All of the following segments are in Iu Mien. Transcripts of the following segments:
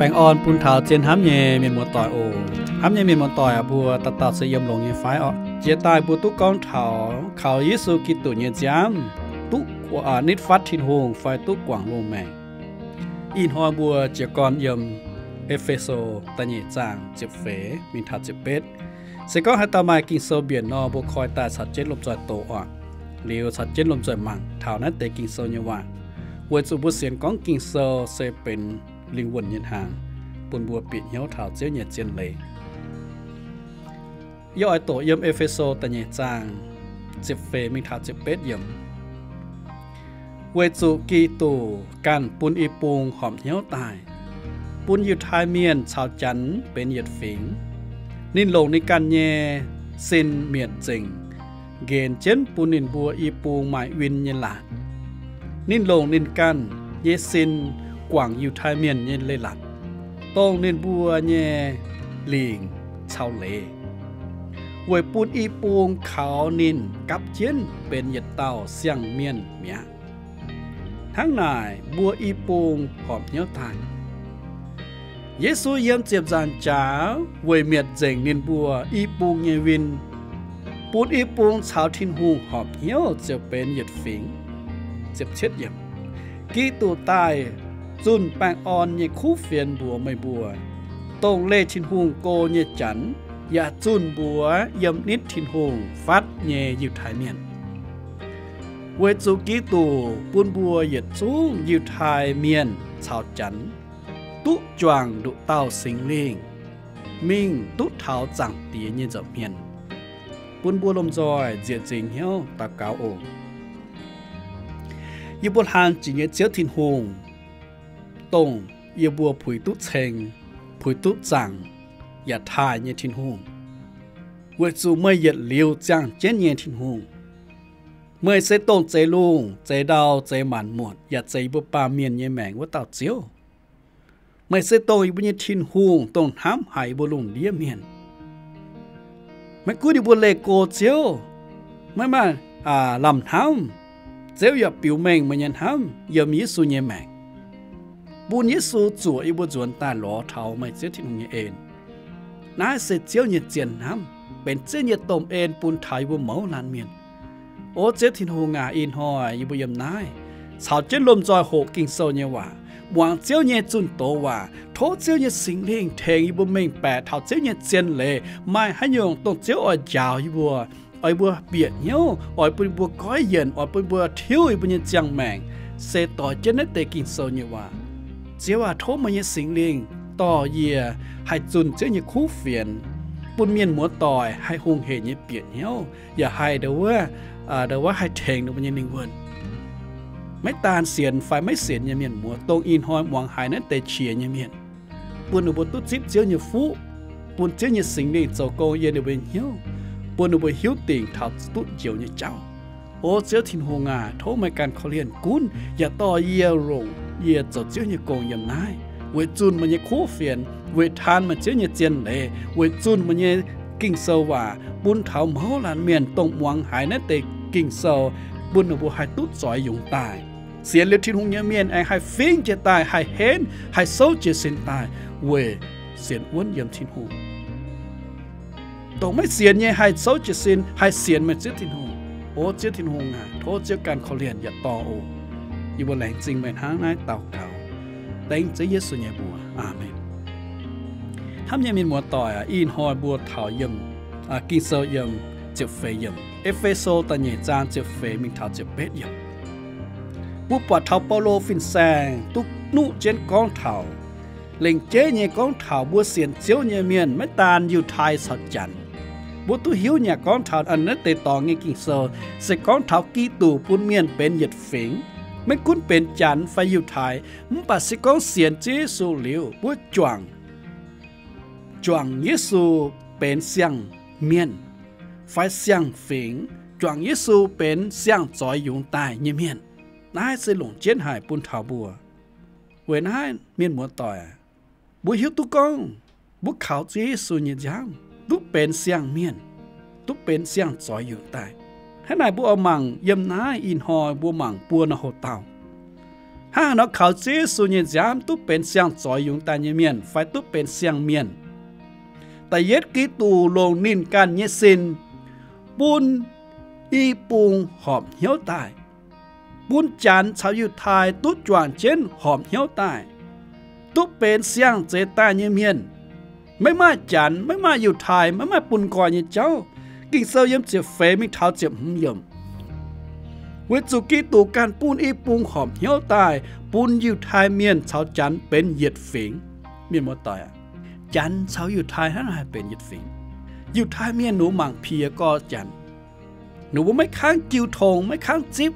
Baengh orn bun taux zien hnamv nyei mienh muoz-doic oc. Hnamv nyei mienh muoz-doic aac, mbuo dauh dauh se yiem longx nyei fai orqc? Jiex daaih mbuo duqv gorngv taux kaux Yesu Giduc nyei nziaamv duqv nitv fatv Tin-Hungh fai duqv guangc lungh maengc. Ih hnoi mbuo jiez gorn yiem E^fe^so da'nyeic zaang ziepc feix mingh taux ziepc betv. Se gorngv haaix dauh maaih Ging-Sou mbienc nor, mbuo koi daaih caux jienv lomh nzoih doqc oc. Liuz caux jienv lomh nzoih mangc taux naaiv deix Ging-Sou nyei waac, weic zuqc mbuo sienx gorngv Ging-Sou se benx lingh wuonh nyei hnaangx, bun mbuo bieqc hnyouv taux Ziouv nyei zien leiz. Yie oix doqc yiem E^fe^so da'nyeic zaang ziepc feix mingh taux ziepc betv yiemc. Weic zuqc Giduc ganh bun i bung horpc hnyouv daaih, bun Yiutai Mienh caux Janx benx yietc fingx. Ninh longc ninh ganh nyei sin mietc nzengc, nqenx jienv bun ninh mbuo i bung maaih win nyei laatc. Ninh longc ninh ganh nyei sin guangc Yiutai Mienh nyei leiz-latc, dongh ninh mbuo nyei lingc caux leiz, weic bun i bung kaux ninh gapv jienv benx yietc dauh siang-mienh mi'aqv. Hnangv naaic, mbuo i bung horpc hnyouv daaih. Yesu yiem ziepc nzaangc jaax weic mietc nzengc ninh mbuo i bung nyei win, bun i bung caux Tin-Hungh horpc hnyouv ziouc benx yietc fingx. Giduc daaih zunh baengh orn nyei kuv fienx mbuox meih mbuo, dongh leih Tin-Hungh go nyei Janx, yaac zunh mbuox yiem nitv Tin-Hungh fatv nyei Yiutai Mienh. Weic zuqc Giduc bun mbuo yietc zungv Yiutai Mienh caux Janx duqv juangc nduqc dauh Singx Lingh, mingh duqv taux Zaangc Diex nyei nza'hmien. Bun mbuo lomh nzoih nzieqc nzingx hnyouv daux gaux oc. Yie mbuo hlang jiex nyei Ziouv Tin-Hungh, dongh yie mbuo puix duqv ceng, puix duqv zaangc, yaac taaih nyei Tin-Hungh, weic zuqc meih yietc liuz ziangh jienv nyei Tin-Hungh. Meih se dongh zeix lungh, zeix ndau, zeix maanc muotc, yaac zeix yie mbuo baamh mienh nyei maengc wuov dauh Ziouv. Meih se dongh yie mbuo nyei Tin-Hungh, dongh hnamv haic yie mbuo lungh ndiev mienh. Maiv gunv yie mbuo leih go Ziouv, maiv maaih lamh hnamv, Ziouv yaac biux mengh meih nyei hnamv yiem Yesu nyei maengc, bun Yesu zuoqc yie mbuo nzuonx daaih lorz taux meih Ziouv Tin-Hungh nyei en. Naaiv se Ziouv nyei zien hnamv, benx Ziouv nyei domh en bun taux yie mbuo mouz laanh mienh. O Ziouv Tin-Hungh aac, ih hnoi yie mbuo yiem naaiv caux jienv lomh nzoih hoqc Ging-Sou nyei waac, muangx Ziouv nyei zunh doz waac. Tov Ziouv nyei Singx Lingh tengx yie mbuo mengh baeqc taux Ziouv nyei zien leiz maaih haaix nyungc dongh Ziouv oix njaaux yie mbuo, oix mbuo bieqc hnyouv, oix bun mbuo goiv yienc, oix bun mbuo tiuv yie mbuo nyei ziangh maengc, se doix jienv naaiv deix Ging-Sou nyei waac. Ziouv aac, tov meih nyei Singx Lingh dorh yie haih zunh Ziouv nyei kuv fienx, bun mienh muoz-doic haih hungh heic nyei bieqc hnyouv, yaac haih ndo wuov, ndo wuov haih tengx ninh mbuo nyei lingh wuonh. Maiv daan sienx fai maiv sienx nyei mienh muoz, dongh ih hnoi muangx haiz naaiv deix qiex nyei mienh, bun ninh mbuo duqv zipv Ziouv nyei fuqv, bun Ziouv nyei Singx Lingh zoux gong yiem ninh mbuo nyei hnyouv, bun ninh mbuo hiuv dingc taux duqv njoux nyei jauv. O Ziouv Tin-Hungh aac, tov meih ganh korv-lienh gunv yaac dorh yie longc yie zoux Ziouv nyei gong yiem naaiv, weic zunh meih nyei kuv fienx, weic taan meih Ziouv nyei zien leiz, weic zunh meih nyei Ging-Sou waac bun taux mouz laanh mienh dongh muangx haiz naaiv deix Ging-Sou, bun ninh mbuo haih duqv zoix yungz daaih. Sienx liuz Tin-Hungh nyei mienh aengx haih fingx jiez daaih, haih henv, haih souv jiez sin daaih weic sienx wuonv yiem Tin-Hungh. Dongh maiv sienx nyei haih souv jiez sin, haih sienx meih Ziouv Tin-Hungh. O Ziouv Tin-Hungh aac, tov Ziouv ganh korv-lienh yaac dorh oc. Yie mbuo laengz zingh meih hnangv naaiv daux gaux, dengv Ziouv Yesu nyei mbuox. Aamen. Hnamv nyei mienh muoz-doic aac, ih hnoi mbuo taux yiem Ging-Sou yiem ziepc feix yiemc, E^fe^so da'nyeic zaang ziepc feix mingh taux ziepc betv yiemc. Mbuo buatc taux Baulo fin-saeng duqv nuqv jienv gorngv taux, lengc jeiv nyei gorngv taux mbuo sienx Ziouv nyei mienh maiv daan Yiutai caux Janx. Mbuo duqv hiuv nyei gorngv taux naaiv deix dorngx nyei Ging-Sou se gorngv taux Giduc bun mienh benx yietc fingx, maiv gunv benx Janx fai Yiutai, mv baac se gorngv sienx Ziouv Yesu liuz mbuo juangc, juangc Yesu benx siang-mienh fai siang-fingx, juangc Yesu benx siang-zoix yungz daaih nyei mienh. Naaiv se longc jienv haic bun taux mbuo. Weic naaiv mienh muoz-doic, mbuo hiuv duqv gorngv mbuo kaux Ziouv Yesu nyei nziaamv duqv benx siang-mienh, duqv benx siang-zoix yungz daaih. Hnangv naaic mbuo oix mangc yiem naaiv ih hnoi mbuo mangc buo norm houx-dauh. Hnangv haaix nor kaux Ziouv Yesu nyei nziaamv duqv benx siang-zoix yungz daaih nyei mienh fai duqv benx siang-mienh? Da'yietv, Giduc longc ninh ganh nyei sin bun i bung horpc hnyouv daaih, bun Janx caux Yiutai duqv juangc jienv horpc hnyouv daaih, duqv benx siang-zeix daaih nyei mienh. Maiv maaih Janx, maiv maaih Yiutai, maiv maaih bun nqoi nyei jauv. Ging-Sou yiem ziepc feix mingh taux ziepc hmz yiemc. Weic zuqc Giduc ganh bun i bung horpc hnyouv daaih, bun Yiutai Mienh caux Janx benx yietc fingx. Mienh muoz-doic aah, Janx caux Yiutai hnangv naaiv haih benx yietc fingx. Yiutai Mienh ninh mbuo mangc piex gorx Janx, ninh mbuo maiv kangv jiu tong, maiv kangv zipv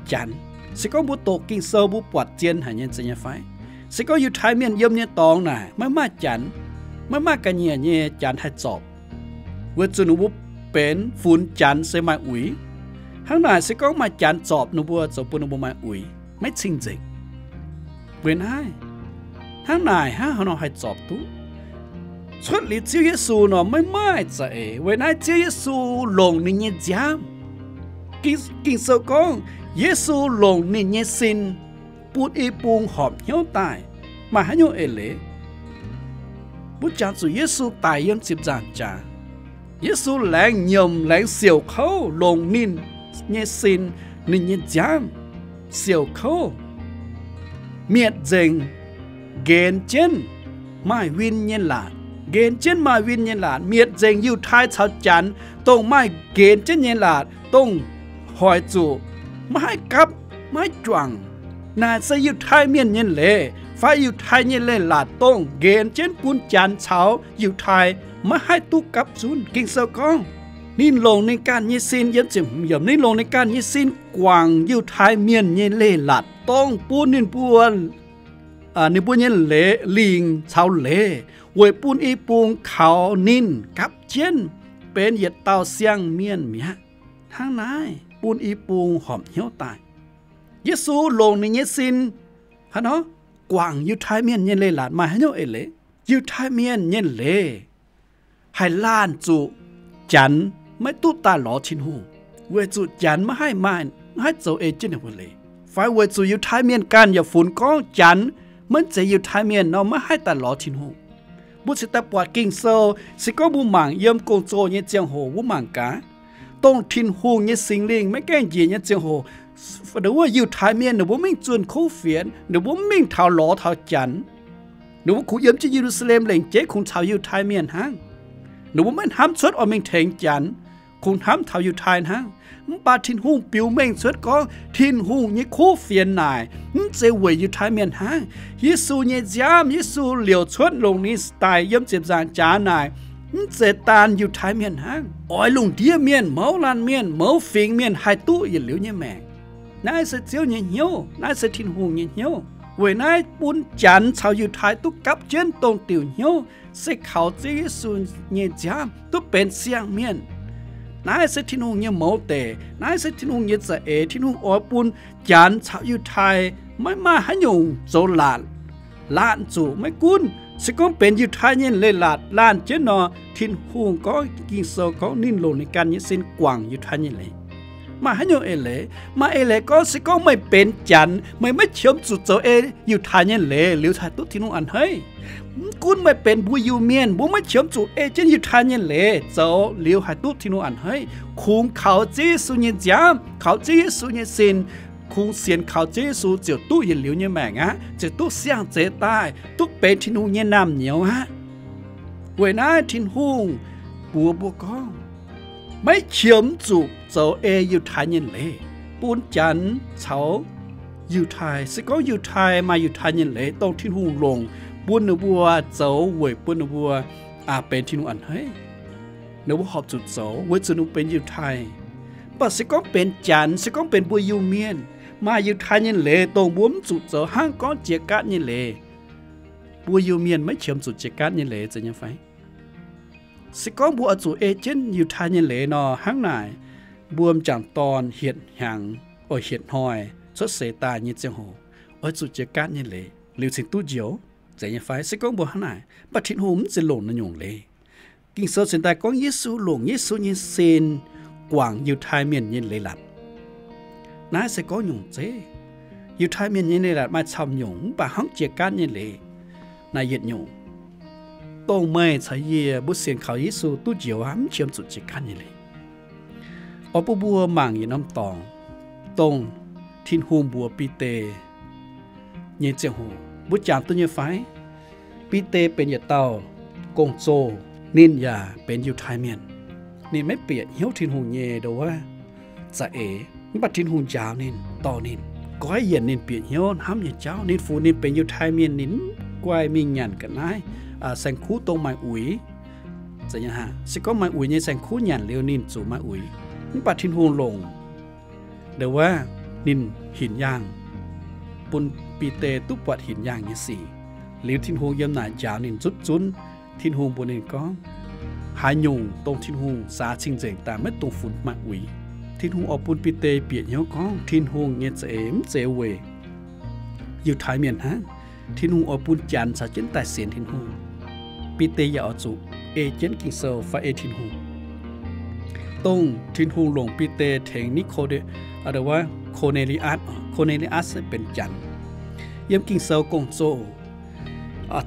Janx. Se gorngv mbuo doqc Ging-Sou mbuo buatc zien haic nyei, zeiz nyei fai? Se gorngv Yiutai Mienh yiem nyei dorngx naaic maiv maaih Janx, maiv maaih ga'nyiec nyei Janx haih zorpc, weic zuqc ninh mbuo benx funx Janx se maaih uix. Hnangv naaic se gorngv maaih Janx zorpc ninh mbuo, zoux bun ninh mbuo maaih uix, maiv cing-nzengc. Weic naaiv, hnangv naaic hnangv haaix nor haih zorpc duqv? Cuotv liuz Ziouv Yesu nor maiv maaih za'eix. Weic naaiv Ziouv Yesu longc ninh nyei nziaamv. Ging, Ging-Sou gorngv Yesu longc ninh nyei sin bun i bung horpc hnyouv daaih. Maaih haaix nyungc eix leiz? Mbuo jangx zuqc Yesu daic yiem ziepc nzaangc jaax. Yesu laengz nyiemc, laengz siouc kouv, longc ninh nyei sin, ninh nyei nziaamv siouc kouv, mietc nzengc nqenx jienv maaih win nyei laatc. Nqenx jienv maaih win nyei laatc, mietc nzengc Yiutai caux Janx dongh maaih nqenx jienv nyei laatc, dongh hoic zuqc maiv haih gapv, maiv haih juangc. Naaic se Yiutai Mienh nyei leiz fai Yiutai nyei leiz-latc dongh nqenx jienv bun Janx caux Yiutai maiv haih duqv gapv zunv. Ging-Sou gorngv, ninh longc ninh ganh nyei sin, yiem ziepc hmz yiemc, ninh longc ninh ganh nyei sin guangc Yiutai Mienh nyei leiz-latc dongh bun ninh mbuo, ninh mbuo nyei leiz, lingc caux leiz, weic bun i bung kaux ninh gapv jienv benx yietc dauh siang-mienh mi'aqv. Hnangv naaiv bun i bung horpc hnyouv daaih. Yesu longc ninh nyei sin haaix nor guangc Yiutai Mienh nyei leiz-latc maaih haaix nyungc eix leiz? Yiutai Mienh nyei leiz haih laanh zuqc Janx maiv duqv daaih lorz Tin-Hungh, weic zuqc Janx maiv haih maaih, maiv haih zoux ei jienv ninh mbuo leiz. Fai weic zuqc Yiutai Mienh ganh yaac funx gorngv Janx maiv zeiz Yiutai Mienh nor maiv haih daaih lorz Tin-Hungh. Mbuo cingx daaih buatc Ging-Sou, se gorngv mbuo mangc yiem Gong-Zoh nyei ziangh hoc mbuo mangc gaax, dongh Tin-Hungh nyei Singx Lingh maiv gaengh njiec nyei ziangh hoc, wuov Yiutai Mienh ninh mbuo mv mingh zunh kuv fienx, ninh mbuo mv mingh taux lorz taux Janx. Ninh mbuo kungx yiem jienv Ye^lu^saa^lem lengc jeiv kungx caux Yiutai Mienh hnangv. Ninh mbuo maiv hnamv cuotv oix mingh tengx Janx, kungx hnamv taux Yiutai hnangv. Mv baac Tin-Hungh biux mengh cuotv gorngv Tin-Hungh nyei kuv fienx naaic mv zeiz weic Yiutai Mienh hnangv. Yesu nyei nziaamv, Yesu liouc cuotv longc ninh daic yiem ziepc nzaangc jaax naaic, mv zeiz daan Yiutai Mienh hnangv. Oix lungh ndiev mienh, mouz laanh mienh, mouz fingx mienh haih duqv yietc liuz nyei maengc. Naaiv se Ziouv nyei hnyouv, naaiv se Tin-Hungh nyei hnyouv. Weic naaiv bun Janx caux Yiutai duqv gapv jienv dongh diuc hnyouv se kaux Ziouv Yesu nyei nziaamv duqv benx siang-mienh. Naaiv se Tin-Hungh nyei mouz deic, naaiv se Tin-Hungh nyei za'eix. Tin-Hungh oix bun Janx caux Yiutai maiv maaih haaix nyungc zoux laatc, laanh zuqc. Maiv gunv se gorngv benx Yiutai nyei leiz-latc laanh jienv nor, Tin-Hungh gorngv, Ging-Sou gorngv ninh longc ninh ganh nyei sin guangc Yiutai nyei leiz. Maaih haaix nyungc eix leiz? Maaih eix leiz gorngv se gorngv meih benx Janx, meih maiv qiemx zuqc zoux ei Yiutai nyei leiz liuz haih duqv Tin-Hungh a'hneiv. Mv gunv meih benx mbuo Iu-Mienh, mbuo maiv qiemx zuqc ei jienv Yiutai nyei leiz zoux liuz haih duqv Tin-Hungh a'hneiv. Kungx kaux Ziouv Yesu nyei nziaamv, kaux Ziouv Yesu nyei sin, kungx sienx kaux Ziouv Yesu ziouc duqv yietc liuz nyei maengc aqv, ziouc duqv siang-zeix daaih, duqv benx Tin-Hungh nyei naamh nyouz aqv. Weic naaiv Tin-Hungh mbuox mbuo gorngv, maiv qiemx zuqc zoux ei Yiutai nyei leiz, bun Janx caux Yiutai. Se gorngv Yiutai maaih Yiutai nyei leiz dongh Tin-Hungh longc bun ninh mbuo zoux weic bun ninh mbuo benx Tin-Hungh a'hneiv, ninh mbuo horpc zuqc zoux weic zuqc ninh mbuo benx Yiutai. Mv baac se gorngv benx Janx, se gorngv benx mbuo Iu-Mienh, maaih Yiutai nyei leiz dongh mbuo mv zuqc zoux hnangv gorngv jiex gaatv nyei leiz. Mbuo Iu-Mienh maiv qiemx zuqc jiex gaatv nyei leiz, zeiz nyei fai? Se gorngv mbuo oix zuqc ei jienv Yiutai nyei leiz nor, hnangv naaic mbuo m'jangc dorn hietc hnyangx, oix hietc hnoi cuotv seix daaih nyei ziangh hoc, oix zuqc jiex gaatv nyei leiz liuz cingx duqv njoux, zeiz nyei fai? Se gorngv mbuo hnangv naaic, mv baac Tin-Hungh mv zeiz longc naaiv nyungc leiz. Ging-Sou cingx daaih gorngv Yesu longc Yesu nyei sin guangc Yiutai Mienh nyei leiz-latc. Naaiv se gorngv nyungc zeiv. Yiutai Mienh nyei leiz-latc maaih camv nyungc, mv baac hnangv jiex gaanv nyei leiz naaiv yietc nyungc. Dongh meih caux yie mbuo sienx kaux Yesu duqv njoux aqv, mv qiemx zuqc jiex gaanv nyei leiz. Oix bun mbuo mangc yietc norm dorngx, dongh Tin-Hungh mbuox Bide nyei ziangh hoc, mbuo jangx duqv nyei fai? Bide benx yietc dauh gong-zoh, ninh yaac benx Yiutai Mienh. Ninh maiv bieqc hnyouv Tin-Hungh nyei ndo wuov za'eix, mv baac Tin-Hungh njaaux ninh, dorh ninh, goiv yienc ninh bieqc hnyouv hnamv nyei jauv. Ninh funx ninh benx Yiutai Mienh, ninh mv guaih mingh nyanc ga'naaiv saeng-kuv dongh maaih uix. Se gorngv maaih uix nyei saeng-kuv nyanc liuz, ninh zuqc maaih uix. Mv baac Tin-Hungh longc ndo wuov ninh hinc yaangh, bun Bide duqv buatc hinc yaangh nyei sic. Liuz Tin-Hungh yiem naaic njaaux ninh nzutv zunv. Tin-Hungh mbuox ninh gorngv, haaix nyungc dongh Tin-Hungh saax cing-nzengc daaih maiv dungx funx maaih uix. Tin-Hungh oix bun Bide bieqc hnyouv gorngv Tin-Hungh nyei za'eix mv zeiz weic Yiutai Mienh hnangv. Tin-Hungh oix bun Janx caux jienv daaih sienx Tin-Hungh. Bide yaac oix zuqc ei jienv Ging-Sou fai ei Tin-Hungh. Dongh Tin-Hungh longc Bide tengx Ni, wuov Ko^ne^li^atc. Ko^ne^li^atc se benx Janx. Yiem Ging-Sou Gong-Zoh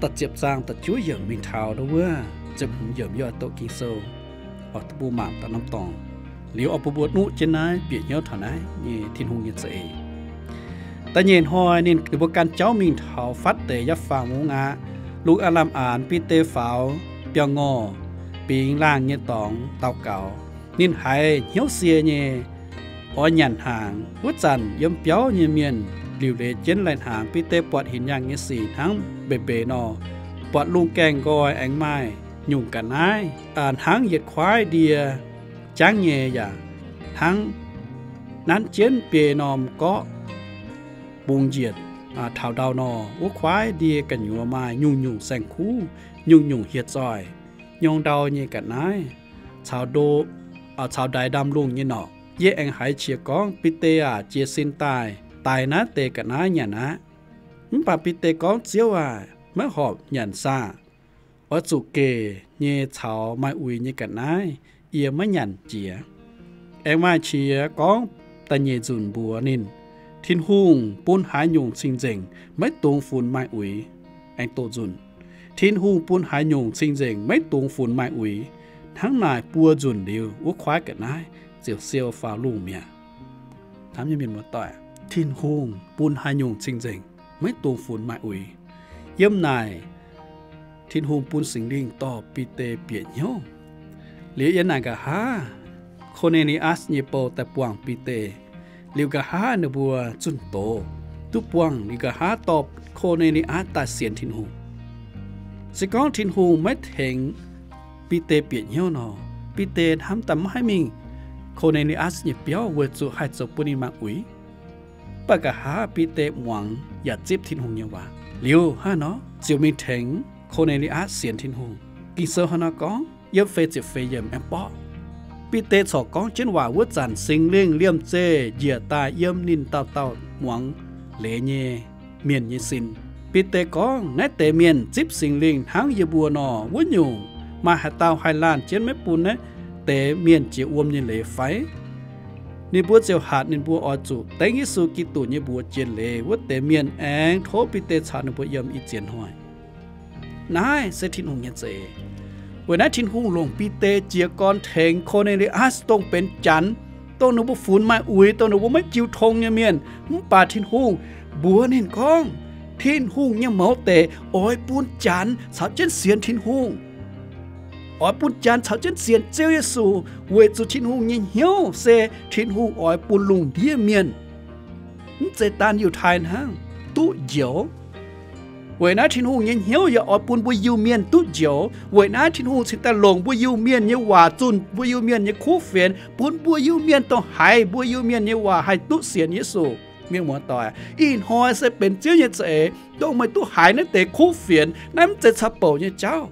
da'ziepc zaang da'juov yiemc mingh taux ndo wuov ziepc hmz yiemc yie oix doqc Ging-Sou, oix bun mbuo mangc daaih norm dorngx. Liuz oix bun mbuo nuqv jienv naaiv bieqc hnyouv taux naaiv nyei Tin-Hungh nyei za'eix. Da'nyeic hnoi ninh, ninh mbuo gan jauv mingh taux fatv deix, yaac faang mungv aqv. Lungh aav lamh aanx, Bide faaux biauv-ngorh, bingx laangh nyei dorngx daux gaux. Ninh haiz hnyouv sie nyei, oix nyanc hnaangx. Wuov zanc yiem biauv nyei mienh liuc leiz jienv lai-hnaangx. Bide buatc hinc yaangh nyei sic hnangv mbeix mbeix nor, buatc lungh gaengh nqoi aengx maaih nyungc ga'naaiv, hnangv yietc kuaaiv ndie jangv nyei, yaac hnangv nanv jienv biei norm gorqv bungx njiec taux ndau nor. Wuov kuaaiv ndie gu'nyuoz maaih nyungc-nyungc saeng-kuv, nyungc-nyungc hieh zoih, nyorng ndau nyei ga'naaiv, caux ndo, caux ndaix ndaamv-lungh nyei norqc. Yie aengx haiz qiex gorngv, Bide aah, jiez sin daaih daix naaiv deix ga'naaiv nyanc aqv. Mv baac Bide gorngv, Ziouv aah, maiv horpc nyanc saah. Oix zuqc gec nyei caux maaih uix nyei ga'naaiv yie maiv nyanc jiex. Aengx maaih qiex gorngv da'nyeic nzunc mbuox ninh, Tin-Hungh bun haaix nyungc cing-nzengc, maiv dungx funx maaih uix. Aengx doqc nzunc, Tin-Hungh bun haaix nyungc cing-nzengc, maiv dungx funx maaih uix. Hnangv naaic buo nzunc liuz, wuov kuaaiv ga'naaiv ziouc siou faaux lungh mi'aqv. Hnamv nyei mienh muoz-doic, Tin-Hungh bun haaix nyungc cing-nzengc, maiv dungx funx maaih uix. Yiem naaic Tin-Hungh bun Singx Lingh dorh Bide bieqc hnyouv. Liuz yiem naaic nqa'haav, Ko^ne^li^atc nyei bou daaih buangh Bide. Liuz nqa'haav ninh mbuo zunh doz duqv buangh. Liuz nqa'haav dorh Ko^ne^li^atc daaih sienx Tin-Hungh. Se gorngv Tin-Hungh maiv tengx Bide bieqc hnyouv nor, Bide hnamv daaih maiv haih mingh Ko^ne^li^atc nyei biauv weic zuqc haih zoux bun ninh mangc uix. Mv baac nqa'haav Bide muangx yaac zipv Tin-Hungh nyei waac. Liuz hnangv nor ziouc mingh tengx Ko^ne^li^atc sienx Tin-Hungh. Ging-Sou hnangv nor gorngv, yiem feix ziepc feix yiemc aengx borqv, Bide corc gorngv jienv waac wuov zanc, Singx Lingh liemh zeih njiec daaih yiem ninh dauh dauh muangx leiz nyei mienh nyei sin. Bide gorngv, Naaiv deix mienh zipv Singx Lingh hnangv yie mbuo nor, wuov nyungc maaih haaix dauh haih laanh jienv maiv bun naaiv deix mienh jiex wuom nyei leiz fai? Ninh mbuo ziouc hatc ninh mbuo oix zuqc dengv Yesu Giduc nyei mbuox jiex leiz. Wuov deix mienh aengx tov Bide caux ninh mbuo yiem ih ziex hnoi. Naaiv se Tin-Hungh nyei za'eix. Weic naaiv Tin-Hungh longc Bide jiez gorn tengx Ko^ne^li^atc, dongh benx Janx, dongh ninh mbuo funx maaih uix, dongh ninh mbuo maiv jiu tong nyei mienh. Mv baac Tin-Hungh mbuox ninh gorngv, Tin-Hungh nyei mouz deic oix bun Janx caux jienv sienx Tin-Hungh. Oix bun Janx caux jienv sienx Ziouv Yesu, weic zuqc Tin-Hungh nyei hnyouv se Tin-Hungh oix bun lungh ndiev mienh, mv zeiz daan Yiutai hnangv, duqv njoux. Weic naaiv Tin-Hungh nyei hnyouv yaac oix bun mbuo Iu-Mienh duqv njoux. Weic naaiv Tin-Hungh cingx daaih longc mbuo Iu-Mienh nyei waac zunh mbuo Iu-Mienh nyei kuv fienx, bun mbuo Iu-Mienh dongh haiz mbuo Iu-Mienh nyei waac haih duqv sienx Yesu. Mienh muoz-doic, ih hnoi se benx Ziouv nyei za'eix, dongh meih duqv haiz naaiv deix kuv fienx. Naaiv mv zeiz caux bouc nyei jauv.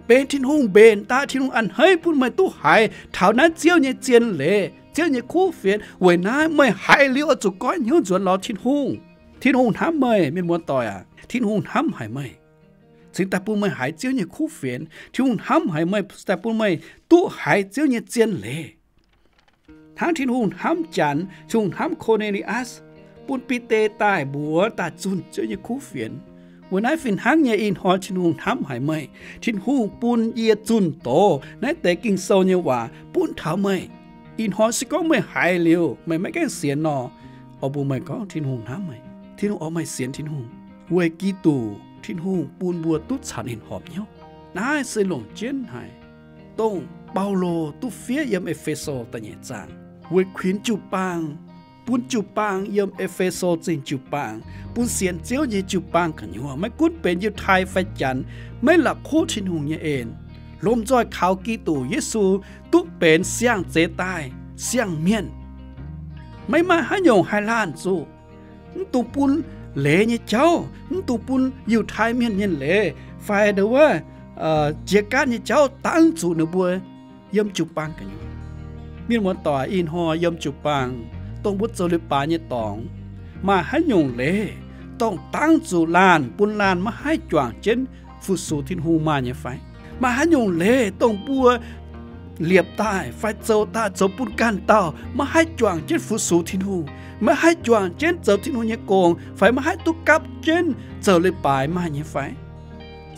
Benx Tin-Hungh mbenc daaih, Tin-Hungh a'hneiv bun meih duqv haiz taux naaiv Ziouv nyei zien leiz, Ziouv nyei kuv fienx. Weic naaiv meih haiz liuz oix zuqc goiv hnyouv nzuonx lorz Tin-Hungh. Tin-Hungh hnamv meih, mienh muoz-doic aac. Tin-Hungh hnamv haic meih, cingx daaih bun meih haiz Ziouv nyei kuv fienx. Tin-Hungh hnamv haic meih, cingx daaih bun meih duqv haiz Ziouv nyei zien leiz. Hnangv Tin-Hungh hnamv Janx, Tin-Hungh hnamv Ko^ne^li^atc, bun Bide daaih mbuox daaih zunh Ziouv nyei kuv fienx. Weic naaiv fih hnangv nyei, ih hnoi Tin-Hungh hnamv haic meih. Tin-Hungh bun yie zunh doz naaiv deix Ging-Sou nyei waac bun taux meih. Ih hnoi se gorngv meih haiz liuz, meih maiv gaengh sienx nor, oix mbuox meih gorngv Tin-Hungh hnamv meih. Tin-Hungh oix meih sienx Tin-Hungh weic Giduc, Tin-Hungh bun mbuo duqv caux ninh horpc hnyouv. Naaiv se longc jienv haic, dongh Baulo duqv fiev yiem E^fe^so da'nyeic zaang weic kuinx jiu-baang, bun jiu-baang yiem E^fe^so Zingh jiu-baang, bun sienx Ziouv nyei jiu-baang gu'nyuoz, maiv gunv benx Yiutai fai Janx, maiv la'kuqv Tin-Hungh nyei en, lomh nzoih kaux Giduc Yesu duqv benx siang-zeix daaih siang-mienh. Maiv maaih haaix nyungc haih laanh zuqc. Mv dungx bun leiz nyei jauv, mv dungx bun Yiutai Mienh nyei leiz fai ndo wuov jiex gaatv nyei jauv dangv zuqc ninh mbuo yiem jiu-baang gu'nyuoz. Mienh muoz-doic, ih hnoi yiem jiu-baang, dongh mbuo zoux leiz-baaix nyei dorngx, maaih haaix nyungc leiz dongh dangv zuqc laanh bun laanh maiv haih juangc jienv fu-sux Tin-Hungh maaih nyei fai? Maaih haaix nyungc leiz dongh mbuo liepc daaih fai zoux daaih zoux bun ganh dauh maiv haih juangc jienv fu-sux Tin-Hungh, maiv haih juangc jienv zoux Tin-Hungh nyei gong, fai maiv haih duqv gapv jienv zoux leiz-baaix maaih nyei fai?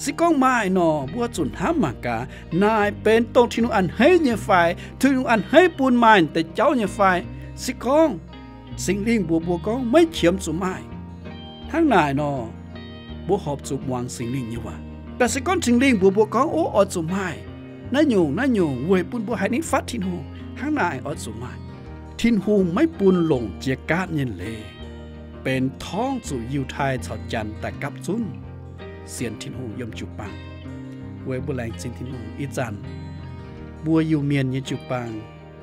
Se gorngv maaih nor, mbuo zuqc hnamv mangc gaax, naaic benx dongh Tin-Hungh a'hneiv nyei fai, Tin-Hungh a'hneiv bun maaih deix jauv nyei fai? Se gorngv Singx Lingh mbuox mbuo gorngv maiv qiemx zuqc maaih, hnangv naaic nor, mbuo horpc zuqc muangx Singx Lingh nyei waac. Mv baac se gorngv Singx Lingh mbuox mbuo gorngv, ov, oix zuqc maaih naaiv nyungc naaiv nyungc weic bun mbuo haih nitv fatv Tin-Hungh, hnangv naaic oix zuqc maaih. Tin-Hungh maiv bun longc jiex gaatv nyei leiz benx torngv zuqc Yiutai caux Janx daaih gapv zunv sienx Tin-Hungh yiem jiu-baang. Weic mbuo laengz zingh Tin-Hungh, ih zanc mbuo Iu-Mienh nyei jiu-baang,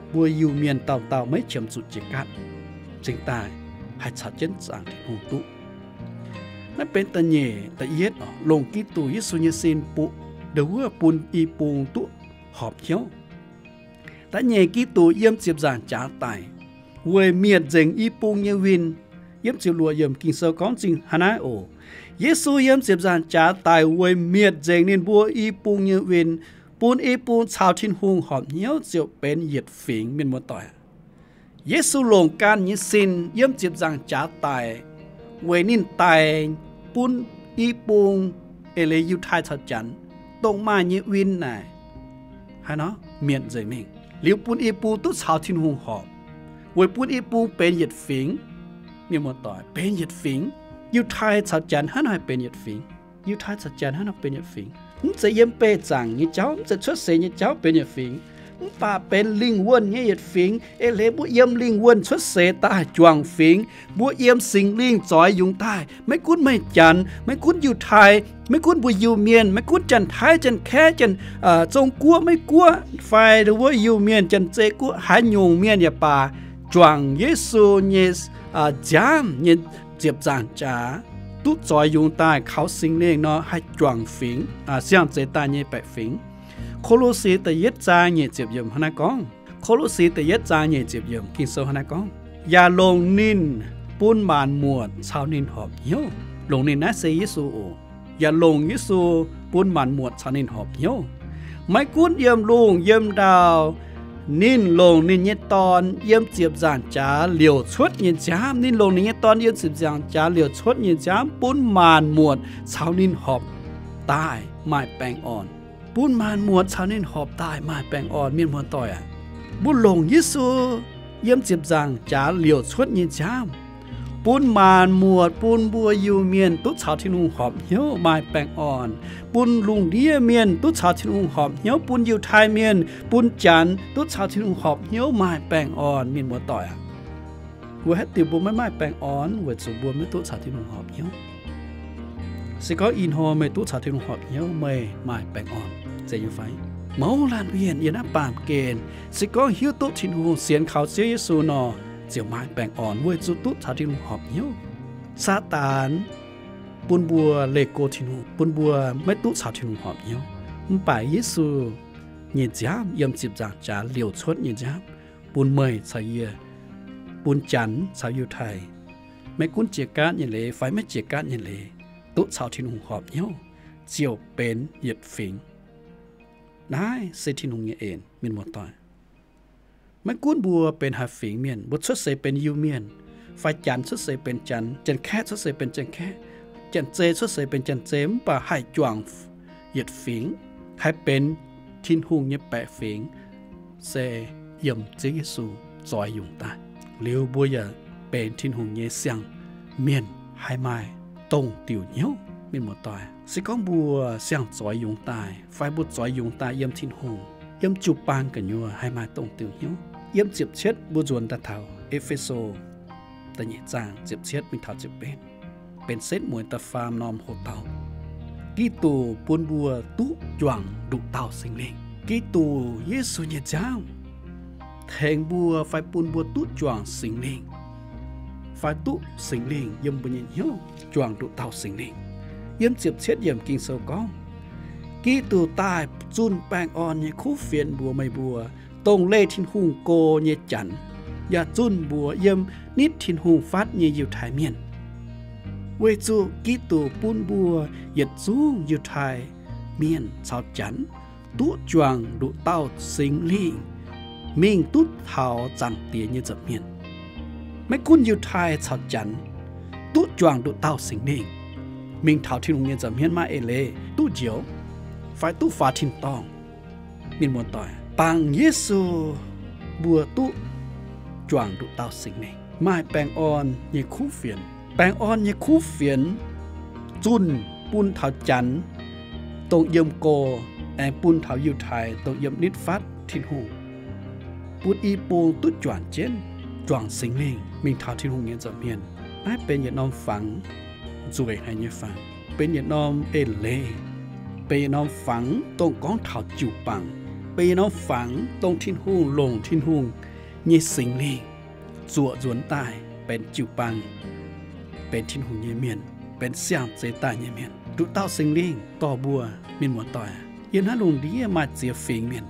mbuo Iu-Mienh dauh dauh maiv qiemx zuqc jiex gaatv, cingx daaih haih caux jienv zaangc Tin-Hungh duqv. Naaiv benx da'nyeic, da'yietv, longc Giduc Yesu nyei sin bun, ndo wuov bun i bung duqv horpc hnyouv. Da'nyeic, Giduc yiem ziepc nzaangc jaax daic weic mietc nzengc i bung nyei win. Yiem ziepc luoqc yiemc Ging-Sou gorngv zingh hnangv naaiv oc. Yesu yiem ziepc nzaangc jaax daic weic mietc nzengc ninh mbuo i bung nyei win, bun i bung caux Tin-Hungh horpc hnyouv ziouc benx yietc fingx. Mienh muoz-doic, Yesu longc ganh nyei sin yiem ziepc nzaangc jaax daic weic ninh daic bun i bung, eix leiz Yiutai caux Janx, dongh maaih nyei win naaic haaix nor mietc nzengc mingh, liuz bun i bung duqv caux Tin-Hungh horpc, weic bun i bung benx yietc fingx. Mienh muoz-doic, benx yietc fingx. Yiutai caux Janx hnangv naaiv benx yietc fingx. Yiutai caux Janx hnangv naaiv benx yietc fingx. Mv zeiz yiem beih zaangc nyei jauv, mv zeiz cuotv seix nyei jauv benx yietc fingx, mv baac benx lingh wuonh nyei yietc fingx. Eix leiz mbuo yiem lingh wuonh cuotv seix daaih juangc fingx. Mbuo yiem Singx Lingh zoix yungz daaih, maiv gunv meih Janx, maiv gunv Yiutai, maiv gunv mbuo Iu-Mienh, maiv gunv Janx-Taiv, Janx-Kaeqv, Janx, aa, Zong-Guoqv, Meiv-Guoqv, fai ndo wuov Iu-Mienh, Janx-Zei-Guoqv, haaix nyungc mienh yaac baac, juangc Yesu nyei, aa, nziaamv nyei ziepc nzaangc jaax, duqv zoix yungz daaih kaux Singx Lingh nor haih juangc fingx, aa, siang-zeix daaih nyei baeqc fingx. Ko^lo^si da'yietv zaang nyeic ziepc yiemc hnangv naaiv gorngv. Ko^lo^si da'yietv zaang nyeic ziepc yiemc Ging-Sou hnangv naaiv gorngv, yaac longc ninh bun maanc muotc caux ninh horpc hnyouv. Longc ninh naaiv se Yesu oc. Yaac longc Yesu bun maanc muotc caux ninh horpc hnyouv. Maiv gunv yiem lungh yiem ndau, ninh longc ninh nyei Dorn yiem ziepc nzaangc jaax liouc cuotv nyei nziaamv. Ninh longc ninh nyei Dorn yiem ziepc nzaangc jaax liouc cuotv nyei nziaamv bun maanc muotc caux ninh horpc daaih maaih baengh orn. Bun maanc muotc caux ninh horpc daaih maaih baengh orn. Mienh muoz-doic aac, mbuo longc Yesu yiem ziepc nzaangc jaax liouc cuotv nyei nziaamv bun maanc muotc, bun mbuo Iu-Mienh duqv caux Tin-Hungh horpc hnyouv maaih baengh orn, bun lungh ndiev mienh duqv caux Tin-Hungh horpc hnyouv, bun Yiutai Mienh, bun Janx duqv caux Tin-Hungh horpc hnyouv maaih baengh orn. Mienh muoz-doic aac, weic haaix diuc mbuo maiv maaih baengh orn? Weic zuqc mbuo maiv duqv caux Tin-Hungh horpc hnyouv. Se gorngv ih hnoi meih duqv caux Tin-Hungh horpc hnyouv, meih maaih baengh orn, zeiz nyei fai? Mouz laanh mienh yiem naaiv baamh gen, se gorngv hiuv duqv Tin-Hungh, sienx kaux Ziouv Yesu nor, ziouc maaih baengh orn weic zuqc duqv caux Tin-Hungh horpc hnyouv. Saadaan bun mbuo leih go Tin-Hungh, bun mbuo maiv duqv caux Tin-Hungh horpc hnyouv. Mv baac Yesu nyei nziaamv yiem ziepc nzaangc jaax liouc cuotv nyei nziaamv bun meih caux yie, bun Janx caux Yiutai, maiv gunv jiex gaatv nyei leiz fai maiv jiex gaatv nyei leiz, duqv caux Tin-Hungh horpc hnyouv ziouc benx yietc fingx. Naaiv se Tin-Hungh nyei en, mienh muoz-doic. Maiv gunv mbuo benx haaix fingx mienh, mbuo cuotv seix benx Iu-Mienh, fai janx cuotv seix benx janx, janx-kaeqv cuotv seix benx janx-kaeqv, janx-zei cuotv seix benx janx-zei, mv baac haih juangc yietc fingx, haih benx Tin-Hungh nyei baeqc fingx, se yiem Ziouv Yesu zoix yungz daaih. Liuz mbuo yaac benx Tin-Hungh nyei siang-mienh, haih maaih dongh diuc hnyouv. Mienh muoz-doic, se gorngv mbuo siang-zoix yungz daaih fai mbuo zoix yungz daaih yiem Tin-Hungh, yiem jiu-baang gu'nyuoz haih maaih dongh diuc hnyouv. Yiem ziepc cietv mbuo nzuonx daaih taux E^fe^so da'nyeic zaang ziepc cietv mingh taux ziepc betv, benx setv mueiz da'faam norm hoc-dauh. Giduc bun mbuo duqv juangc nduqc dauh Singx Lingh. Giduc Yesu nyei nziaamv tengx mbuo fai bun mbuo duqv juangc Singx Lingh, fai duqv Singx Lingh yiem mbuo nyei hnyouv, juangc nduqc dauh Singx Lingh. Yiem ziepc cietv yiemc Ging-Sou gorngv, Giduc daaih zunh baengh orn nyei kuv fienx mbuox meih mbuo, dongh leih Tin-Hungh go nyei Janx, yaac zunh mbuox yiem nitv Tin-Hungh fatv nyei Yiutai Mienh. Weic zuqc Giduc bun mbuo yietc zungv Yiutai Mienh caux Janx duqv juangc nduqc dauh Singx Lingh mingh duqv taux Zaangc Diex nyei nza'hmien. Maiv gunv Yiutai caux Janx duqv juangc nduqc dauh Singx Lingh mingh taux Tin-Hungh nyei nza'hmien, maaih eix leiz duqv njoux fai duqv faaux tin-dorngh. Mienh muoz-doic, bangc Yesu mbuo duqv juangc nduqc dauh Singx Lingh, maaih baengh orn nyei kuv fienx. Baengh orn nyei kuv fienx zunh bun taux Janx dongh yiem go, aengx bun taux Yiutai dongh yiem nitv fatv Tin-Hungh, bun i bung duqv juangc jienv, juangc Singx Lingh mingh taux Tin-Hungh nyei nza'hmien. Naaiv benx yietc norm fangx nzueic haic nyei fangx, benx yietc norm eix leiz, benx yietc norm fangx dongh gorngv taux jiu-baang, benx yietc norm fangx dongh Tin-Hungh longc Tin-Hungh nyei Singx Lingh zuoqc nzuonx daaih benx jiu-baang, benx Tin-Hungh nyei mienh, benx siang-zeix daaih nyei mienh. Nduqc dauh Singx Lingh dorh mbuo, mienh muoz-doic, yiem naaiv lungh ndiev maaih ziex fingx mienh,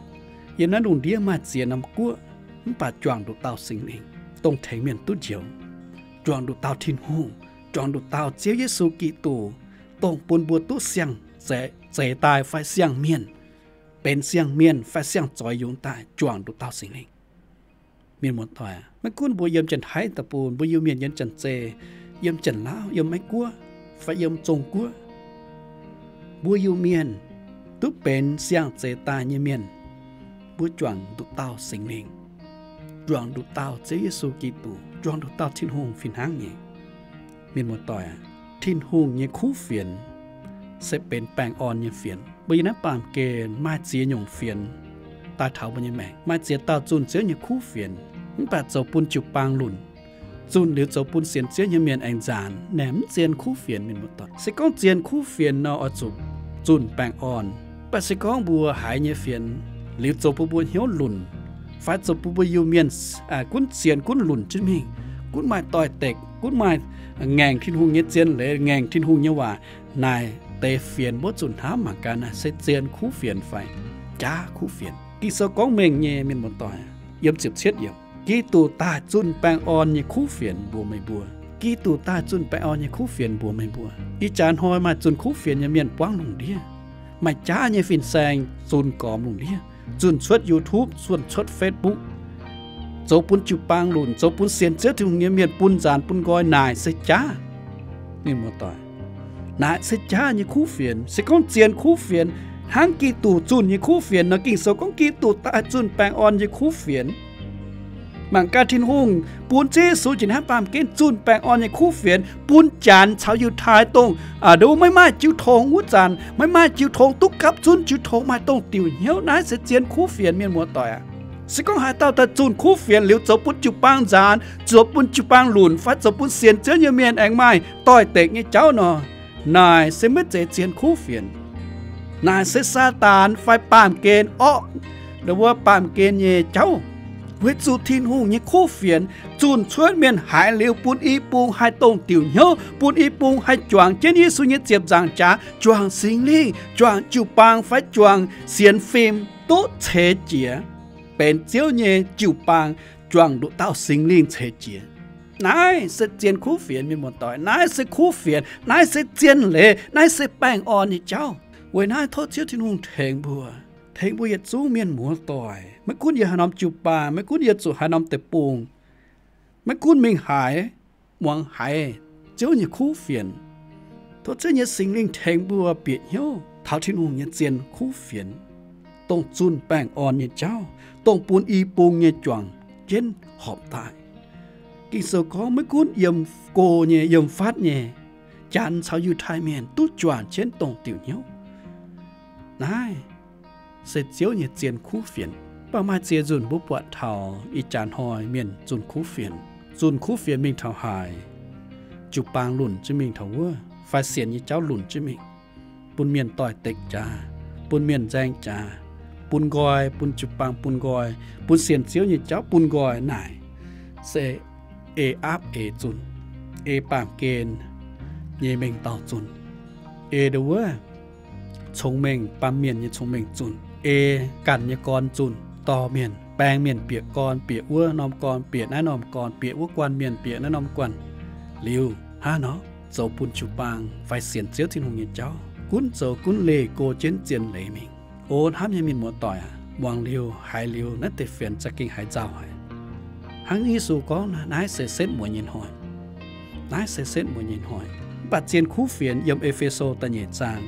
yiem naaiv lungh ndiev maaih ziex norm guoqv, mv baac juangc nduqc dauh Singx Lingh dongh tengx mienh duqv njoux, juangc nduqc dauh Tin-Hungh, juangc nduqc dauh Ziouv Yesu Giduc, dongh bun mbuo duqv siang-zeix daaih fai siang-mienh, benx siang-mienh fai siang-zoix yungz daaih juangc nduqc dauh Singx Lingh. Mienh muoz-doic, maiv gunv mbuo yiem Janx-Taiv deic-bung, mbuo Iu-Mienh yiem Janx-Zei, yiem Janx-Lauv, yiem Meiv-Guoqv, fai yiem Zong-Guoqv, mbuo Iu-Mienh duqv benx siang-zeix daaih nyei mienh. Mbuo juangc nduqc dauh Singx Lingh, juangc nduqc dauh Ziouv Yesu Giduc, juangc nduqc dauh Tin-Hungh fih hnangv nyei. Mienh muoz-doic, Tin-Hungh nyei kuv fienx se benx baengh orn nyei fienx. Mbuo yiem naaiv baamh gen maaih ziex nyungc fienx daaih taux mbuo nyei maengc. Maaih ziex dauh zunh Ziouv nyei kuv fienx, mv baac zoux bun jiu-baang lunc. Zunh liuz zoux bun sienx Ziouv nyei mienh aengx nzaanx, naaic mv zien kuv fienx, mienh muoz-doic. Se gorngv zien kuv fienx nor, oix zuqc zunh baengh orn. Mv baac se gorngv mbuo haiz nyei fienx liuz zoux bun mbuo hnyouv lunc, fai zoux bun mbuo Iu-Mienh gunv sienx gunv lunc jienv mingh, gunv maaih doix-dekc, gunv maaih ngaengc Tin-Hungh nyei zien leiz, ngaengc Tin-Hungh nyei waac, naaic deix fienx mbuo zunh hnamv mangc gaax, naaic se zien kuv fienx fai jaav kuv fienx. Ging-Sou gorngv mengh nyei, mienh muoz-doic, yiem ziepc cietv yiemc, Giduc daaih zunh baengh orn nyei kuv fienx mbuox meih mbuo. Giduc daaih zunh baengh orn nyei kuv fienx mbuox meih mbuo. Ih jaax hnoi maaih zunh kuv fienx nyei mienh buangv lungh ndiev. Maaih jaav nyei fin-saeng zunh gormx lungh ndiev, zunh cuotv YouTube, zunh cuotv Facebook, zoux bun jiu-baang lunc, zoux bun sienx Ziouv Tin-Hungh nyei mienh bun nzaanx bun nqoi, naaic se jaav. Mienh muoz-doic, naaic se jaav nyei kuv fienx. Se gorngv zien kuv fienx hnangv Giduc zunh nyei kuv fienx nor, Ging-Sou gorngv Giduc daaih zunh baengh orn nyei kuv fienx. Mangc gaax Tin-Hungh bun Ziouv Yesu jiex hnangv baamh gen zunh baengh orn nyei kuv fienx bun Janx caux Yiutai dongh, aa, maiv maaih jiu tong wuov zanc, maiv maaih jiu tong duqv gapv zunv jiu tong, maaih dongh diuc hnyouv. Naaiv se zien kuv fienx, mienh muoz-doic aac. Se gorngv haaix dauh daaih zunh kuv fienx liuz zoux bun jiu-baang nzaanx, zoux bun jiu-baang lunc, fai zoux bun sienx Ziouv nyei mienh aengx maaih doix-dekc nyei jauv nor, naaic se maiv zeiz zien kuv fienx. Naaic se Saadaan fai baamh gen orqv, wuov baamh gen nyei jauv. Weic zuqc Tin-Hungh nyei kuv fienx zunh cuotv mienh haiz liuz bun i bung haih dongh diuc hnyouv, bun i bung haih juangc jienv Yesu nyei ziepc nzaangc jaax, juangc Singx Lingh, juangc jiu-baang fai juangc sienx fim duqv ceix jiez, benx Ziouv nyei jiu-baang, juangc nduqc dauh Singx Lingh ceix jiez. Naaiv se zien kuv fienx, mienh muoz-doic. Naaiv se kuv fienx. Naaiv se zien leiz. Naaiv se baengh orn nyei jauv. Weic naaiv tov Ziouv Tin-Hungh tengx mbuo, tengx mbuo yietc zungv mienh muoz-doic, maiv gunv yiem haaix norm jiu-baang, maiv gunv yiem zuqc haaix norm deic-bung, maiv gunv mingh haaix, muangx haiz Ziouv nyei kuv fienx. Tov Ziouv nyei Singx Lingh tengx mbuo bieqc hnyouv taux Tin-Hungh nyei zien kuv fienx, dongh zunh baengh orn nyei jauv, dongh bun i bung nyei juangc jienv horpc daaih. Ging-Sou gorngv maiv gunv yiem go nyei, yiem fatv nyei, Janx caux Yiutai Mienh duqv juangc jienv dongh diuc hnyouv. Naaiv se Ziouv nyei zien kuv fienx. Mv baac maaih ziex nzunc mbuo buatc taux ih jaax hnoi mienh zunh kuv fienx. Zunh kuv fienx mingh taux haaix, jiu-baang lunc jienv mingh taux wuov, fai sienx nyei jauv lunc jienv mingh, bun mienh doix-dekc jaax, bun mienh nzaeng jaax, bun nqoi, bun jiu-baang bun nqoi, bun sienx Ziouv nyei jauv bun nqoi naaic, se ei aapv eix zunh, ei baamh gen nyei mengh dauh zunh, ei ndo wuov congx mengh baamh mienh nyei congx mengh zunh, ei ganh nyei gorn zunh, dorh mienh, baeng mienh bieqc gorn, bieqc wuov norm gorn, bieqc naaiv norm gorn, bieqc wuov guanh mienh, bieqc naaiv norm guanh. Liuz hnangv nor zoux bun jiu-baang fai sienx Ziouv Tin-Hungh nyei jauv gunv zoux gunv leih go jienv zien leiz mingh. O hnamv nyei mienh muoz-doic aac, muangx liuz haiz liuz naaiv deix fienx za'gengh haiz nzauh haic. Hnangv Yesu gorngv, naaiv se setv mueiz nyei hnoi. Naaiv se setv mueiz nyei hnoi. Mv baac zien kuv fienx yiem E^fe^so da'nyeic zaang,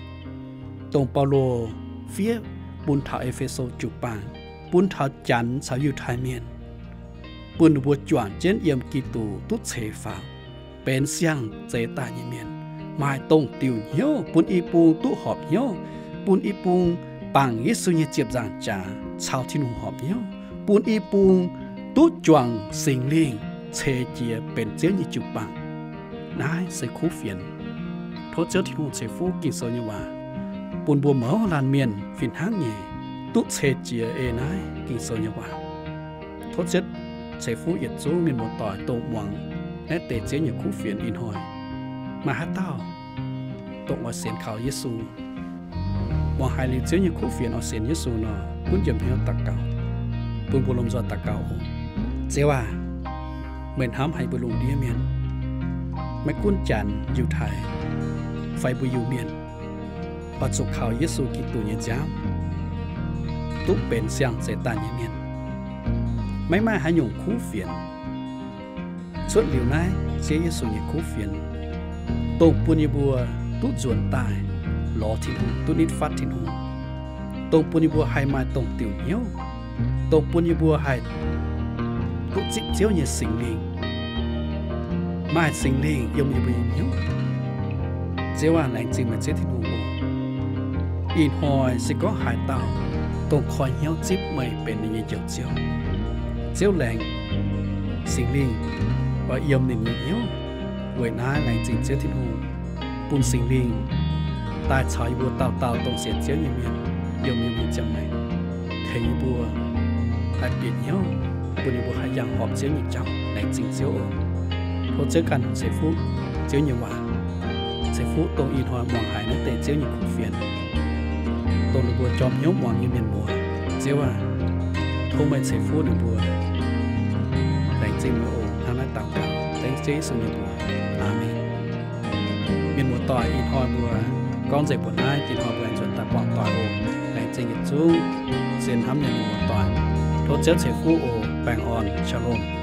dongh Baulo fiev bun taux E^fe^so jiu-baang, bun taux Janx caux Yiutai Mienh, bun ninh mbuo juangc jienv yiem Giduc duqv ceix faaux, benx siang-zeix daaih nyei mienh, maaih dongh diuc hnyouv, bun i bung duqv horpc hnyouv, bun i bung bangc Yesu nyei ziepc nzaangc jaax caux Tin-Hungh horpc hnyouv, bun i bung duqv juangc Singx Lingh ceix jiez benx Ziouv nyei jiu-baang. Naaiv se kuv fienx. Tov Ziouv Tin-Hungh ceix fuqv Ging-Sou nyei waac bun mbuo mouz laanh mienh fih hnangv nyei duqv ceix jiez ei naaiv Ging-Sou nyei waac. Tov Ziouv ceix fuqv yietc zungv mienh muoz-doic dongh muangx naaiv deix Ziouv nyei kuv fienx ih hnoi. Maaih haaix dauh dongh oix sienx kaux Yesu, muangx haiz liuz Ziouv nyei kuv fienx oix sienx Yesu nor, gunv njiec hnyouv daux gaux, bun mbuo lomh nzoih daux gaux oc. Ziouv aac, meih hnamv haic mbuo lungh ndiev mienh, maiv gunv Janx, Yiutai, fai mbuo Iu-Mienh, oix zuqc kaux Yesu Giduc nyei nziaamv duqv benx siang-zeix daaih nyei mienh. Maiv maaih haaix nyungc kuv fienx cuotv liuz naaiv Ziouv Yesu nyei kuv fienx, dongh bun yie mbuo duqv nzuonx daaih lorz Tin-Hungh, duqv nitv fatv Tin-Hungh, dongh bun yie mbuo haih maaih dongh diuc hnyouv, dongh bun yie mbuo haih duqv zipv Ziouv nyei Singx Lingh, maaih Singx Lingh yiem yie mbuo nyei hnyouv. Ziouv aac, laengz zingh meih Ziouv Tin-Hungh oc. Ih hnoi se gorngv haaix dauh dongh koi hnyouv zipv meih benx ninh nyei Njoux Ziouv, Ziouv laengz Singx Lingh oix yiem ninh nyei hnyouv. Weic naaiv laengz zingh Ziouv Tin-Hungh bun Singx Lingh daaih caux yie mbuo dauh dauh dongh sienx Ziouv nyei mienh yiem yie mbuo nyei ziangh maengc, tengx yie mbuo haih bieqc hnyouv, bun yie mbuo haih yangh horpc Ziouv nyei jauv. Laengz zingh Ziouv oc. Tov Ziouv ganh ceix fuqv Ziouv nyei waac, ceix fuqv dongh ih hnoi muangx haiz naaiv deix Ziouv nyei kuv fienx, dongh ninh mbuo jorm hnyouv muangx nyei mienh muoz. Ziouv aac, tov meih ceix fuqv ninh mbuo. Laengz zingh meih oc. Hnangv naaiv daux gaux dengv Ziouv Yesu nyei mbuox. Aamen. Mienh muoz-doic, ih hnoi mbuo gorngv nzengc mbuoqc naaiv. Ih hnoi mbuo aengx nzuonx daaih buangh doic oc. Laengz zingh yietc zungv zien hnamv nyei mienh muoz-doic. Tov Ziouv ceix fuqv oc. Baengh orn. Shalom.